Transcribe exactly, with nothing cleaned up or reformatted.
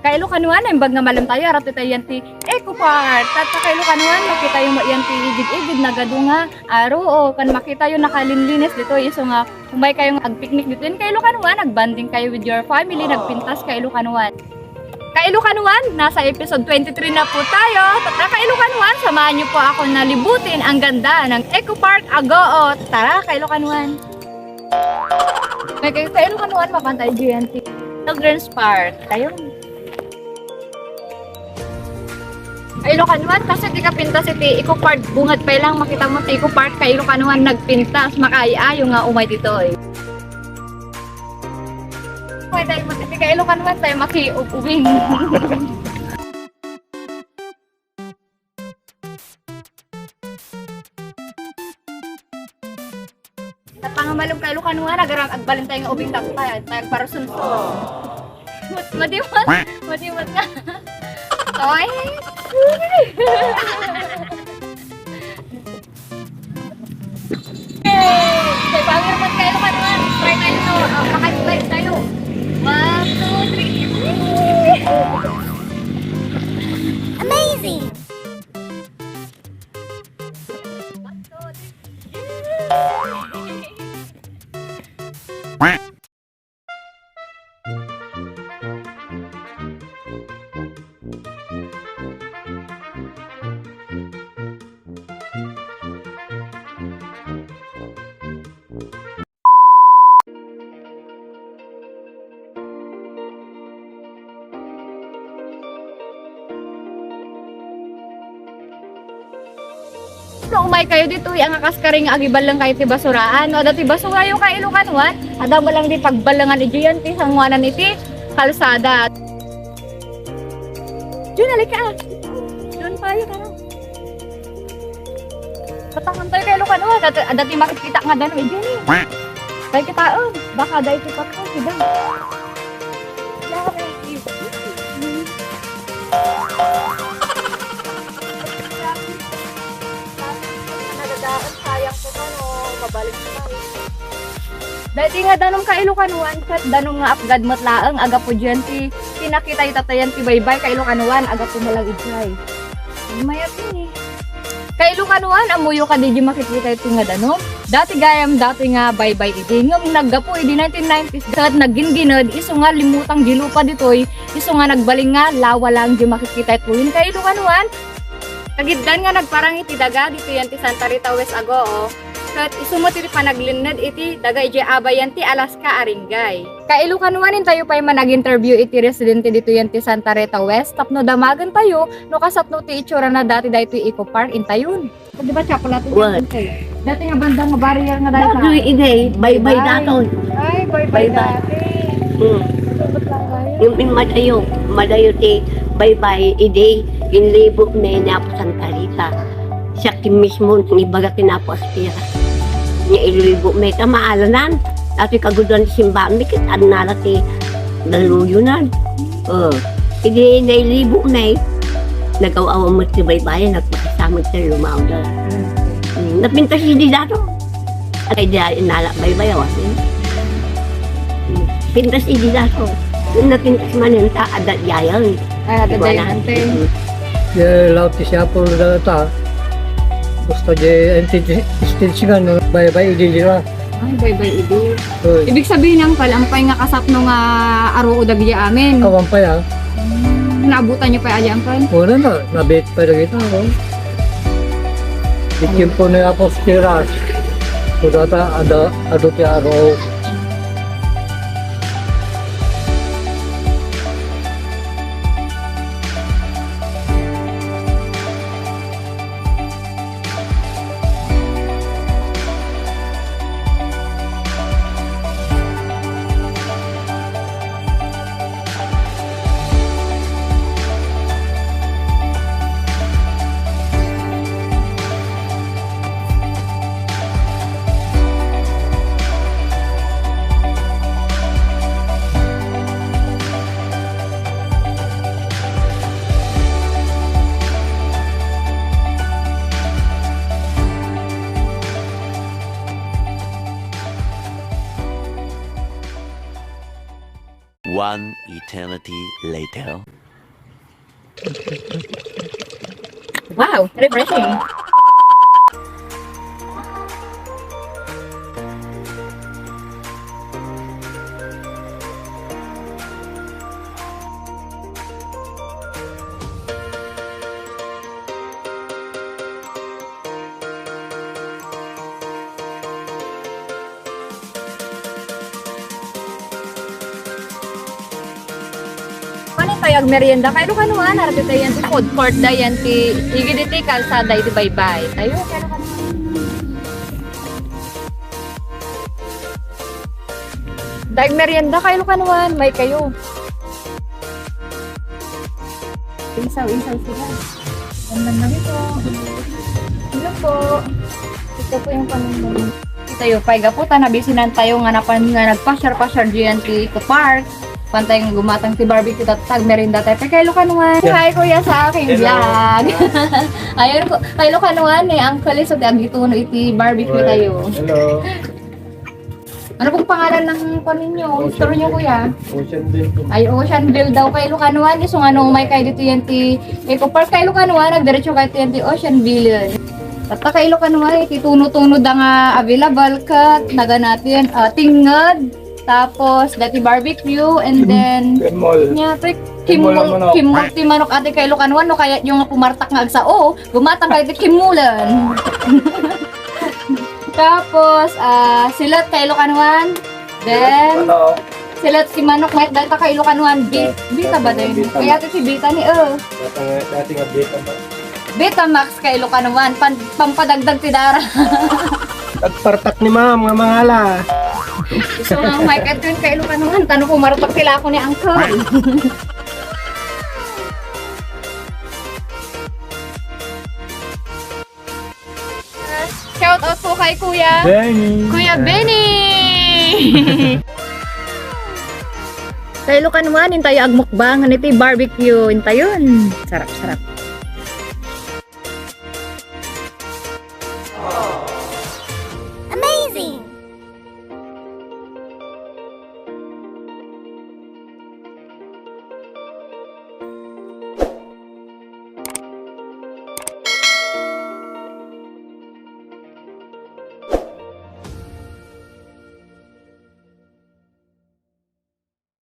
Kailokanuan, naimbag nga malem tayo, arap tayo yan ti Eco Park. Ket kailokanuan, makitayo met yan ti igid-igid, nagadu nga aro, o, ken makitayo nakalinlinis ditoy, isu nga umay kayo nga agpiknik ditoy. Kailokanuan, nagbanding kayo with your family, nagpintas kailokanuan. Kailokanuan, nasa episode twenty-three na po tayo. Tatta kailokanuan, samahan niyo po ako na libutin ang ganda ng Eco Park Agoo. Tara, kailokanuan. May kayo, kailokanuan, mapantay G N T Children's Park. Ayun. Kailokanuan, kasi ti kapintas iti Eco Park, bungad pa lang makita mo ti Eco Park, kailokanuan, nagpintas, makaayo-ayo nga umay ditoy. Pwede tayo matipid kailokanuan, tayo makiubing. Napangamalog kailokanuan, agaram, agbalin tayo nga ubing dagpay, tayo agparusunso. Madimat, madimat nga. Oy! Hey! Say, power man kailokanuan. Try tayo, no? Ah, maka-slide tayo. One, two, three. Amazing! No umay kayo ditoy, anga kas kari nga agiballeng kayo ti basuraan. No, adda ti basurayo kailokanuan, adda met lang di pagballengan idiay ti sanguanan iti kalsada. Jun, alika. Jun, payo ka na. Patangan tayo kailokanuan. Adda, adda ti makikita nga danum idiay. Kay kitaen, baka daytoy patro, sida. Nagadaon, sayang ko man, oh, mabalik pa, eh. Daytoy nga danum kailokanuan, ket danum nga apgad met laeng, agapu diyan ti pinakita ita tayan ti baybay kailokanuan, agapu met lang idiay. Mayat, eh. Kailokanuan, ammoyo kadi di makikita iti nga danum? Dati gayam, dati nga baybay idi, ngem naggapu idi nineteen nineties, ket naggingined, isu nga limmutang di lupa ditoy, isu nga nagbalin nga lawa lang di makikita iti puyon. Kailokanuan, kagiddan nga nagparang iti daga ditoy yan ti Santa Rita West Agoo, ket isu met iti panaglinned iti daga idiay abayan ti Alaska a ringgay. Kailokanuan, intayo pay man nag-interview iti residente ditoy yan ti Santa Rita West tapno damagen tayo no kasapno ti itsurana dati daytoy Eco Park intayon. Di ba, chapel ato? What? Dati nga banda nga barrier nga dayta. Dati, idi, baybay daton. Ay, baybay. Baybay dati. Hmm. Sabot lang kayo. Yung, yung madayo, madayo ti baybay, idi, inlibo met ni Apo Santa Rita. Siya ki mismo, ni baga ti Apo Aspira. Niya ilibo met, ta maalanan. Dati kagudan ti simba, mikit, adna la ti daluyonan. Oh, idi nailibo met, nagaw-awan met ti baybay, nagpakasama ti lumawda. Mm, napintas idi dato. Ay, di ay inala baybay, awas, eh. Pintas idi dato. Napintas man yun, ta, adda diayan. Ay, adda diayan, te. Mm. Di, law ti siya po na ta. Basta di, ang stage nga, no, baybay, idi dira. Ay, baybay idi. Oy. Ibig sabihin, Uncle, ampay nga kasapno nga aroo dagiti amin. Awan pa ya. Hmm, naabutan niyo pa ya, Uncle? Wala na, nabit pa dagita, no? Di tiempo ni Apos Tiras. Kudata, ada, adu ti aroo. One eternity later. Wow, refreshing. Kuan tayo agmerienda. Kaylo kanuan, arati tayo yan ti food court, dayan ti igid iti kalsada iti baybay. Tayo, kaylo kanuan. Dayag merienda, kaylo kanuan, may kayo. Isaw-isaw sila. Ang nandito. Hello po. Ito po yung panunod. Tayo, pay gapu ta nabisinan tayo nga napan nga nagpasyar-pasyar diyan ti Eco Park. Pantay nga gumatang ti barbecue, tatta agmerienda tayo. Pay kaylo kanuan. Yeah. Hi, kuya, sa aking vlog. Ayun, ku-, kaylo kanuan ni Uncle Iso ti agituno iti barbecue tayo. Hello. Ano pong pangalan ng kuan ninyo? Store nyo, kuya? Ocean View po. Ay, Ocean View daw. Kaylo kanuan, iso nga no, may kayo dito yan ti Eco Park. Kaylo kanuan, nagdiretso kayo dito yan ti Ocean View. Tatta kaylo kanuan, iti tuno-tuno da nga available ket, nagan natin, ah, tinged, tapos dati barbecue, and then, Kimol. Nya, to, kimol, kimol ti manok, ati kaylo kanuan, no, kayat nyo nga pumartak nga agsao, gumatang kayo ti kimulan. Tapos, ah, silet kaylo kanuan. Then, silet ti manok, mayat dayta kaylo kanuan. Bi-, Beta ba din? Beta Max. Kaya ti Beta ni, eh. Dati nga, dati nga Beta Max. Beta Max kaylo kanuan. Pan-, pampadagdag ti dara. Agpartak ni ma'am nga mangala. So, nga, may katun kaylo kanuan. Tano ko martak ti lako ni Uncle. Shout out po kay Kuya. Benny. Kuya Benny! Tayo kanuan, intayo agmukbang, ano iti barbecue, intayon. Sarap, sarap.